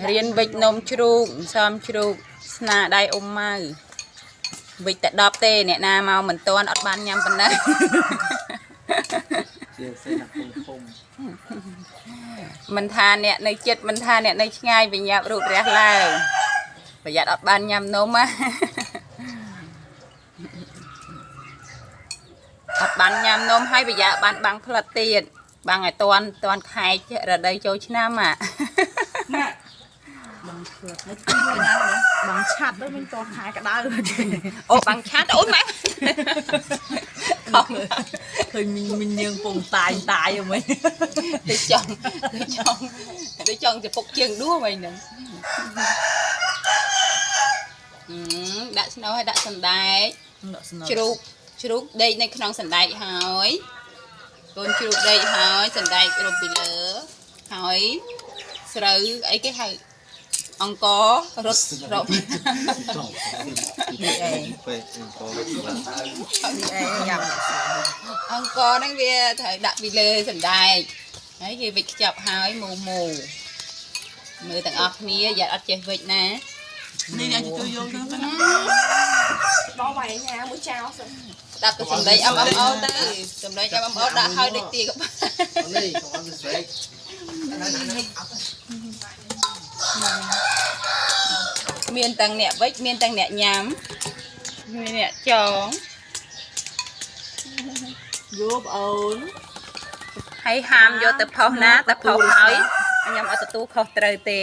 រៀនវិចនំជ្រូកសំជ្រូកស្នាដៃអ៊ុំម៉ៅវិចតែ10ទេអ្នកណាមកមិនតាន់អត់បានញ៉ាំប៉ុណ្ណឹង ជាសេណាពុំធំ មិនថាអ្នកនៅចិត្តមិនថាអ្នកនៅឆ្ងាយបញ្ញាប់រូបរះឡើងប្រយ័ត្នអត់បានញ៉ាំនំណាអត់បានញ៉ាំនំហើយប្រយ័ត្នបានបាំងផ្លិតទៀតបាំងឲ្យតាន់តាន់ខែករដូវចូលឆ្នាំអា ម៉ាក់ បងធ្វើហើយជួយណាបងឆាត់ទៅមិនតខែក្តៅ អូបាំងឆាត់អូយម៉ែខំ ឃើញមីងនាងពងតាយតាយហ្មង ទៅចង់ទៅចង់ទៅចង់ទៅពុកជើងដួសវិញហ្នឹងហឹមដាក់ស្នូវហើយដាក់សណ្ដែក ដាក់ស្នូ ជ្រូកជ្រូកដេកនៅក្នុងសណ្ដែកហើយកូនជ្រូកដេកហើយសណ្ដែករំពីលើហើយស្រូវអីគេហៅអង្កររត់រំ នេះឯង ពេកអង្គ នេះឯងញ៉ាំ អង្ករហ្នឹងវាត្រូវដាក់ពីលើសណ្ដែកហើយគេវិចខ្ចប់ហើយមូមូមើលទាំងអស់គ្នាយ៉ាត់អត់ចេះវិចណា នេះអ្នកជួយយកទៅណា ដល់វាយញ៉ាមួយចោលសិន ស្ដាប់ទៅសំដីអមអមអូទៅសំដីអមអមអូដាក់ហើយដូចទីក៏បាន នេះកុំឲ្យវាស្រែក មានទាំងអ្នកវិចមានទាំងអ្នកញ៉ាំមានអ្នកចង យោបងអូន ហើយហាមយកទៅផុសណាតែផុសហើយខ្ញុំអត់ទទួលខុសត្រូវទេ